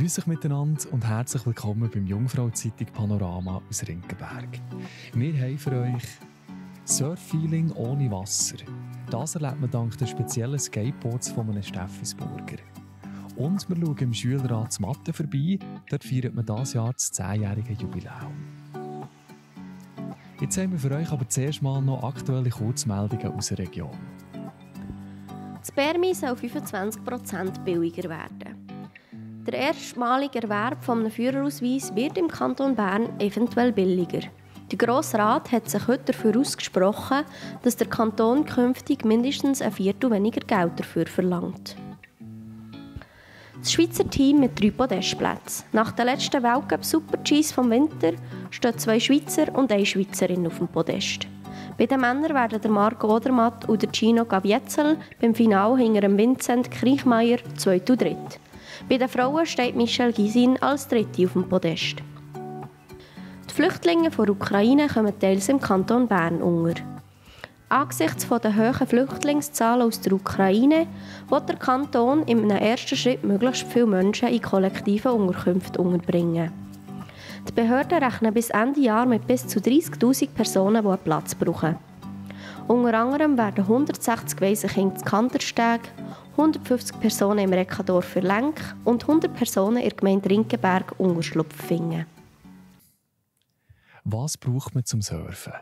Grüß euch miteinander und herzlich willkommen beim Jungfrau-Zeitung Panorama aus Rinkenberg. Wir haben für euch Surf-Feeling ohne Wasser. Das erlebt man dank der speziellen Skateboards von einem Steffisburger. Und wir schauen im Schülerrat Mathe vorbei. Dort feiert man dieses Jahr das 10-jährige Jubiläum. Jetzt haben wir für euch aber zuerst mal noch aktuelle Kurzmeldungen aus der Region. Das Permis soll 25% billiger werden. Der erstmalige Erwerb eines Führerausweises wird im Kanton Bern eventuell billiger. Der Grosse Rat hat sich heute dafür ausgesprochen, dass der Kanton künftig mindestens ein Viertel weniger Geld dafür verlangt. Das Schweizer Team mit 3 Podestplätzen. Nach der letzten Weltcup Super-Gs vom Winter stehen 2 Schweizer und 1 Schweizerin auf dem Podest. Bei den Männern werden der Marco Odermatt und der Gino Gavietzel beim Finale hinter dem Vincent Kriechmeier 2. und 3. Bei den Frauen steht Michelle Gysin als 3. auf dem Podest. Die Flüchtlinge von der Ukraine kommen teils im Kanton Bern unter. Angesichts der hohen Flüchtlingszahlen aus der Ukraine will der Kanton in einem ersten Schritt möglichst viele Menschen in kollektiven Unterkünften unterbringen. Die Behörden rechnen bis Ende Jahr mit bis zu 30'000 Personen, die einen Platz brauchen. Unter anderem werden 160 Waisenkinder in Kandersteg, 150 Personen im Rekadorf für Lenk und 100 Personen in der Gemeinde Rinkenberg Unterschlupf finden. Was braucht man zum Surfen?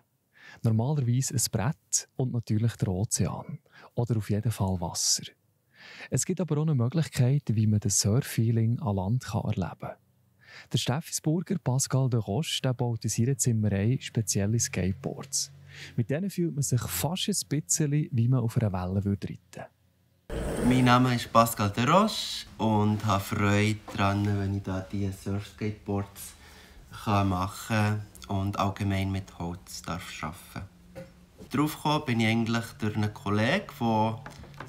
Normalerweise ein Brett und natürlich der Ozean. Oder auf jeden Fall Wasser. Es gibt aber auch eine Möglichkeit, wie man das Surf-Feeling an Land erleben kann. Der Steffisburger Pascal de Roche baut in seiner Zimmerei spezielle Skateboards. Mit denen fühlt man sich fast ein bisschen, wie man auf einer Welle reiten würde. Mein Name ist Pascal de Roche und habe Freude daran, wenn ich diese Surf-Skateboards machen kann und allgemein mit Holz arbeiten. Darauf gekommen bin ich eigentlich durch einen Kollegen, der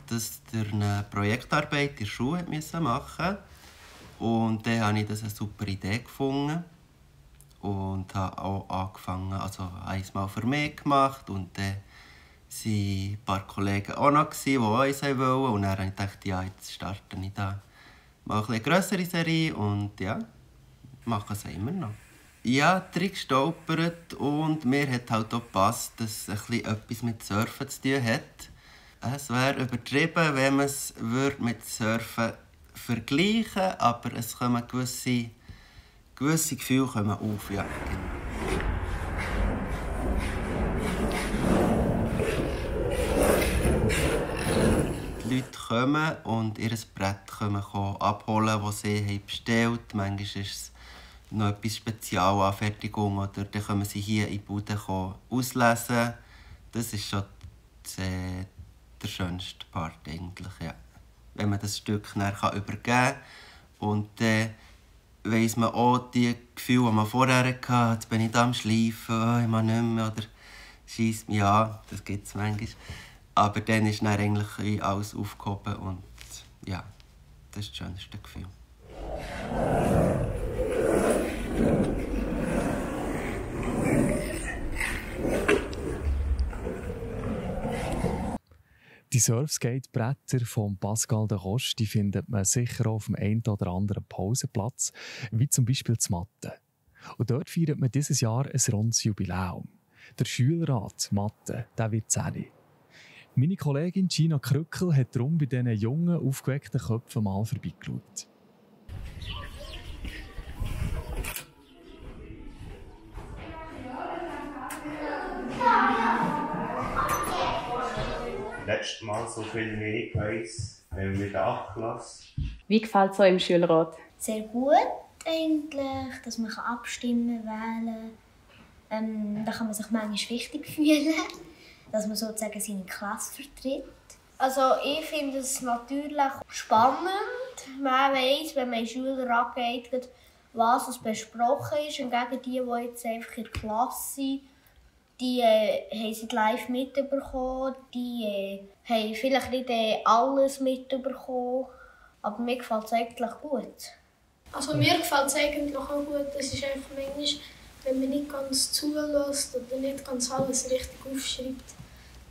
das durch eine Projektarbeit in der Schule machen musste. Und dann habe ich das eine super Idee gefunden und habe auch angefangen, also einmal für mich gemacht und dann waren ein paar Kollegen auch noch, die auch eins wollten. Und dann habe ich gedacht, ja, jetzt starte ich da mal eine grössere Serie und ja, mache es immer noch. Ja, drin gestolpert und mir hat halt auch gepasst, dass es etwas mit Surfen zu tun hat. Es wäre übertrieben, wenn man es mit Surfen vergleichen, aber es kommen gewisse Gefühle kommen auf. Ja. Die Leute kommen und ihr Brett abholen, das sie bestellt haben. Manchmal ist es noch etwas Spezialanfertigung oder dann können sie hier in die Bude auslesen. Das ist schon der schönste Part eigentlich, ja. Wenn man das Stück dann übergeben kann. Und dann weiss man auch die Gefühle, die man vorher hatte. Jetzt bin ich da am Schleifen, ich mag nicht mehr oder scheisst mich an. Das gibt es manchmal. Aber dann ist dann eigentlich alles aufgehoben und ja, das ist das schönste Gefühl. Die Surfskate-Bretter von Pascal de Roche die findet man sicher auch auf dem einen oder anderen Pausenplatz, wie zum Beispiel das Mathe. Und dort feiert man dieses Jahr ein rundes Jubiläum. Der Schülerrat Mathe, der wird 10. Meine Kollegin Gina Krückel hat darum bei diesen jungen, aufgeweckten Köpfen mal vorbeigeschaut. Letztes Mal so viel wie ich weiss, mit der 8. Klasse. Wie gefällt es euch im Schülerrat? Sehr gut eigentlich, dass man abstimmen kann, wählen. Da kann man sich manchmal wichtig fühlen, dass man sozusagen seine Klasse vertritt. Also ich finde es natürlich spannend. Man weiss, wenn man in den Schülerrat geht, was besprochen ist. Hingegen die jetzt einfach in der Klasse sind, die haben es live mitbekommen, die haben vielleicht nicht alles mitbekommen, aber mir gefällt es eigentlich gut. Also mir gefällt es eigentlich auch gut. Es ist einfach manchmal, wenn man nicht ganz zulässt oder nicht ganz alles richtig aufschreibt,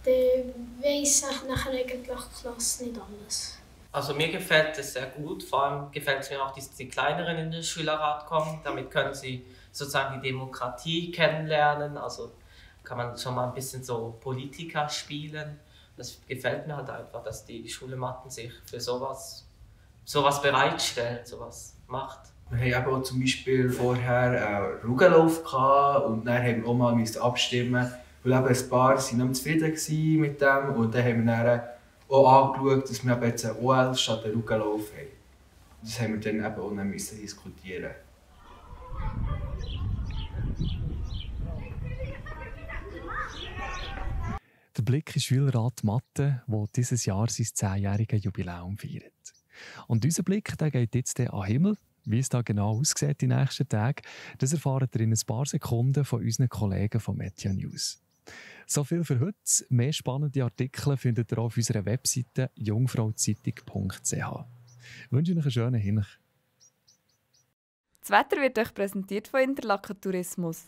dann weiss nachher eigentlich die Klasse nicht alles. Also mir gefällt es sehr gut, vor allem gefällt es mir auch, dass die Kleineren in den Schülerrat kommen. Damit können sie sozusagen die Demokratie kennenlernen, also kann man schon mal ein bisschen so Politiker spielen. Das gefällt mir halt einfach, dass die Schulematten sich für sowas bereitstellen, sowas macht. Wir hatten eben auch zum Beispiel vorher einen Rugenlauf und dann haben wir auch mal abstimmen, weil eben ein paar waren nicht zufrieden mit dem und dann haben wir dann auch angeschaut, dass wir jetzt einen OL statt einen Rugenlauf haben. Das haben wir dann eben auch dann diskutieren. Der Blick in den Schülerrat Mathe, der dieses Jahr sein 10-jähriges Jubiläum feiert. Und unser Blick der geht jetzt an den Himmel. Wie es da genau aussieht die nächsten Tage, das erfahren ihr in ein paar Sekunden von unseren Kollegen von Media News. So viel für heute. Mehr spannende Artikel findet ihr auf unserer Webseite jungfrauzeitung.ch. Ich wünsche euch einen schönen Hinweis. Das Wetter wird euch präsentiert von Interlaken Tourismus.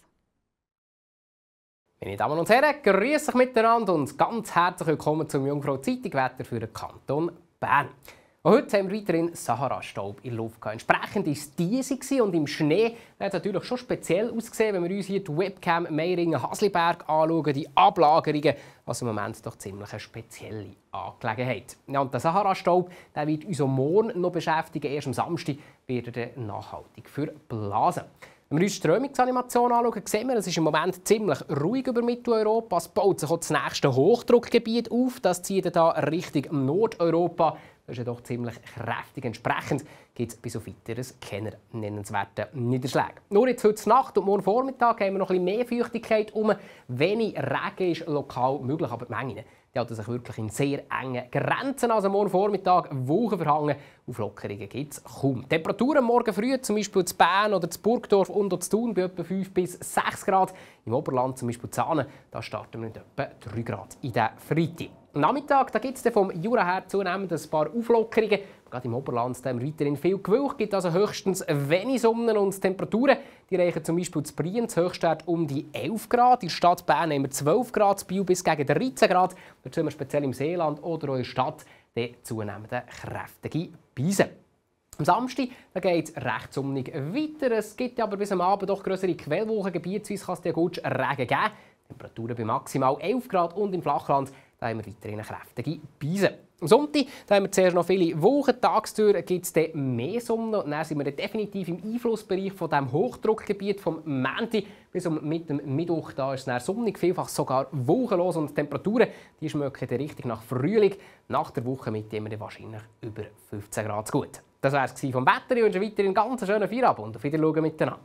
Meine Damen und Herren, grüß euch miteinander und ganz herzlich willkommen zum Jungfrau Zeitung Wetter für den Kanton Bern. Und heute haben wir weiterhin Sahara-Staub in der Luft. Entsprechend war es diesig und im Schnee hat es natürlich schon speziell ausgesehen, wenn wir uns hier die Webcam Meiringen-Hasliberg anschauen, die Ablagerungen, was im Moment doch ziemlich eine spezielle Angelegenheit. Ja, und der Sahara-Staub wird uns auch morgen noch beschäftigen. Erst am Samstag wird er nachhaltig verblasen. Wenn wir uns die Strömungsanimation anschauen, sehen wir, es ist im Moment ziemlich ruhig über Mitteleuropa. Es baut sich auch das nächste Hochdruckgebiet auf. Das zieht da Richtung Nordeuropa. Das ist ja doch ziemlich kräftig. Entsprechend gibt es bis auf weiteres keine nennenswerten Niederschläge. Nur jetzt heute Nacht und morgen Vormittag haben wir noch ein bisschen mehr Feuchtigkeit. Wenig Regen ist lokal möglich, aber die Mengen halten sich wirklich in sehr engen Grenzen. Also morgen Vormittag Wolkenverhangen, auf Lockerungen gibt es kaum. Temperaturen morgen früh, zum Beispiel in Bern oder in Burgdorf und in Thun bei etwa 5 bis 6 Grad. Im Oberland, zum Beispiel in Zahnen, da starten wir mit etwa 3 Grad in den Freitag. Am Nachmittag gibt es vom Jura her zunehmend ein paar Auflockerungen. Gerade im Oberland haben wir weiterhin viel Gewölk, gibt also höchstens wenig Sonne und Temperaturen. Die reichen zum Beispiel zu Brienz Höchstwert um die 11 Grad. In der Stadt Bern haben wir 12 Grad, Biel bis gegen 13 Grad. Dazu haben wir speziell im Seeland oder auch in der Stadt zunehmend kräftige Beisen. Am Samstag geht es recht sonnig weiter. Es gibt aber bis am Abend doch grössere Quellwolkengebiete. Kann es gut Regen geben. Temperaturen bei maximal 11 Grad und im Flachland da haben wir weiterhin kräftige Beisen. Am Sonntag haben wir zuerst noch viele Wolken. Tagsüber gibt es mehr Sonne. Und dann sind wir definitiv im Einflussbereich von dem Hochdruckgebiet vom Montag bis mit dem Mittwoch. Da ist es dann sonnig, vielfach sogar wolkenlos. Und die Temperaturen die schmecken richtig nach Frühling. Nach der Woche mit dem wir wahrscheinlich über 15 Grad gut. Das war es vom Wetter. Ich wünsche weiterhin einen ganz schönen Feierabend und auf Wiedersehen miteinander.